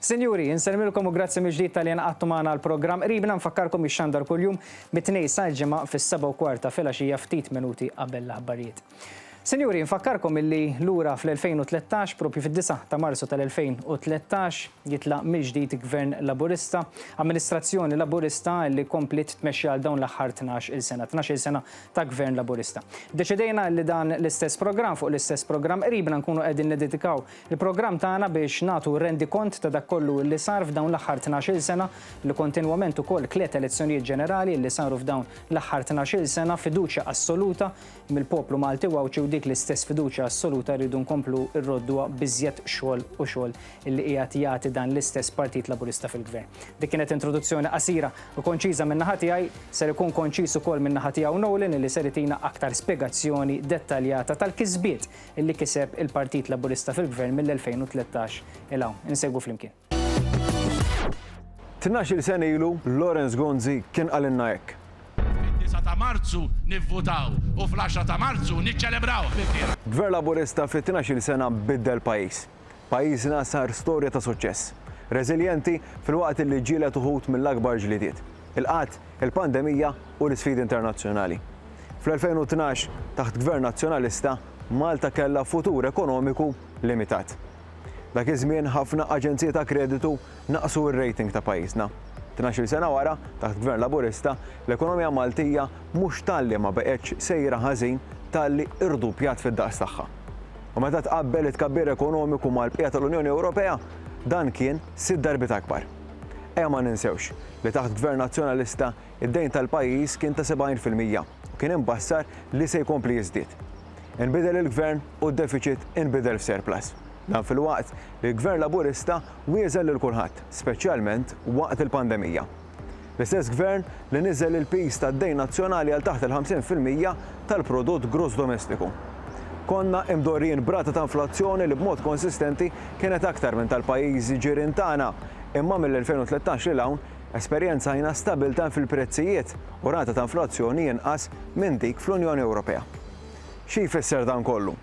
Sinjuri, insellmilkom u grazzi mill-ġdid talli ingħaqadtu magħna għall-programm Qribna. Nfakkarkom jixxandar kuljum mit-Tnejn sal-Ġimgħa fis-7:15 filgħaxija ftit minuti qabel l-aħbarijiet. Sinjuri, nfakkarkom illi lura fl-2013, propju fid-9 ta' Marzu tal-2013, jitlaq mill-ġdid Gvern Laburista, amministrazzjoni Laburista li kompliet tmexxi għal dawn l-aħħar 12-il sena, 12-il sena ta' Gvern Laburista. Ddeċidejna li dan l-istess programm, fuq l-istess programm Qribna nkunu qegħdin niddedikaw Il-programm tagħna biex nagħtu rendikont ta' dak kollu li sar f'dawn l-aħħar 12-il sena, li kontinwament ukoll tliet elezzjonijiet ġenerali li saru f'dawn l-aħħar 12-il sena, fiduċja assoluta mill-poplu Malti u Għawdxi u dik l-istess fiduċja assoluta rridu nkomplu rrodduha b'iżjed xogħol u xogħol li qiegħed jagħti dan l-istess Partit Laburista fil-Gvern. Dik kienet introduzzjoni qasira u konċiża min-naħa tiegħi. Ser ikun konċiż ukoll min-naħa tiegħu Nolan li ser itina aktar spjegazzjoni dettaljata tal-kisbiet li kiseb il-Partit Laburista fil-Gvern mill-2013 'il hawn. Insegwu flimkien. 12-il sena ilu Lawrence Gonzi kien qalilna hekk. Fid-disgħa ta' Marzu nivvutaw u fl-għaxra ta' Marzu niċċelebraw ħbieb tiegħi. Gvern Laburista fi 12-il sena biddel pajjiż. Pajjiżna sar storja ta' suċċess. Reżiljenti filwaqt li ġġieled uħud mill-akbar ġlidiet. Il-qgħad, il-pandemija u l-isfidi internazzjonali. Fl-2012, taħt Gvern Nazzjonalista, Malta kellha futur ekonomiku limitat. Dak iż-żmien ħafna aġenziji ta' kreditu naqqsu r-rating ta' pajjiżna. 12-il sena wara, taħt Gvern Laburista, l-ekonomija Maltija mhux talli ma beqgħetx sejra ħażin talli rduppjat fid-daqs tagħha. U meta tqabbel it-tkabbir ekonomiku mal-bqija tal-Unjoni Ewropea, dan kien sitt darbiet akbar. Ejja ma ninsewx li taħt Gvern Nazzjonalista Id-dejn tal-pajjiż kien ta' 70% u kien imbassar li se jkompli jiżdied. Inbidel il-Gvern u d-defiċit inbidel f'surplus. Dan filwaqt li l-Gvern Laburista wieżen lil kulħadd, speċjalment waqt il-pandemija. L-istess Gvern li niżel il-piż tad-dejn nazzjonali għal taħt il-50% tal-prodott gross domestiku. Konna imdorrijin b'rata ta' inflazzjoni li b'mod konsistenti kienet aktar minn tal-pajjiżi ġirien tagħna, imma mill-2013 lil hawn Esperjenzajna stabilità fil-prezzijiet u rata ta' inflazzjoni inqas minn dik fl-Unjoni Ewropea. Xi jfisser dan kollu?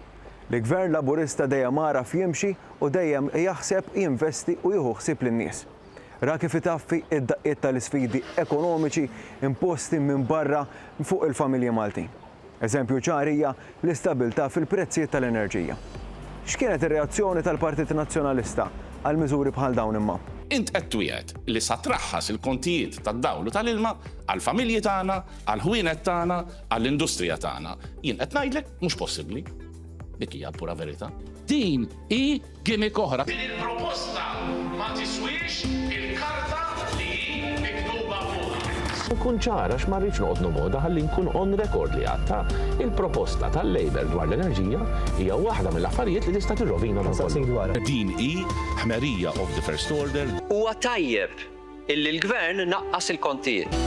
Li Gvern Laburista dejjem għaraf jimxi u dejjem jaħseb, jinvesti u jieħu ħsieb lin-nies. Ra kif itaffi d-daqqiet tal-isfidi ekonomiċi imposti minn barra fuq il-familji Maltin. Eżempju ċar hija l-istabilità fil-prezzijiet tal-enerġija. X'kienet ir-reazzjoni tal-Partit Nazzjonalista għal miżuri bħal dawn imma? Int qed twiegħed li sa traħħas il-kontijiet tad-dawl u tal-ilma għall-familji tagħna, għall-ħwienet tagħna, għall-industrija tagħna. Jien qed ngħidlek mhux possibbli. Dik hija l-pura verità. Din hi Gimmick oħra. Din il-proposta ma tiswiex il-karta li hi miktuba fuqha. Nkun ċar għax ma rridx noqgħod nomgħodha ħalli nkun on record li għadtha, il-proposta tal-Labour dwar l-enerġija hija waħda mill-affarijiet li tista' tirrovina dan kollu. Din hi ħmerija of the first order. Huwa tajjeb illi l-Gvern naqqas il-kontijiet.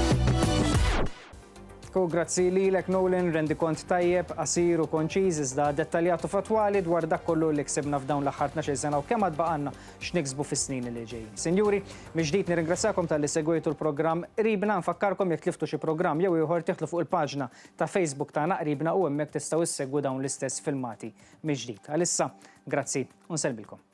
U grazzi lilek Nolan, rendikont tajjeb, qasir u konċiż iżda dettaljat u fattwali dwar dak kollu li ksibna f'dawn l-aħħar 12-il sena u kemm għad baqgħalna x'niksbu fis-snin li ġejjin. Sinjuri, mill-ġdid nirringrazzjakom talli segwejtu l-programm Qribna. Nfakkarkom jekk tliftu xi programm jew ieħor tidħlu fuq il-paġna ta' Facebook tagħna Qribna u hemmhekk tistgħu issegwu dawn l-istess filmati mill-ġdid. Għalissa, grazzi u nsellmilkom.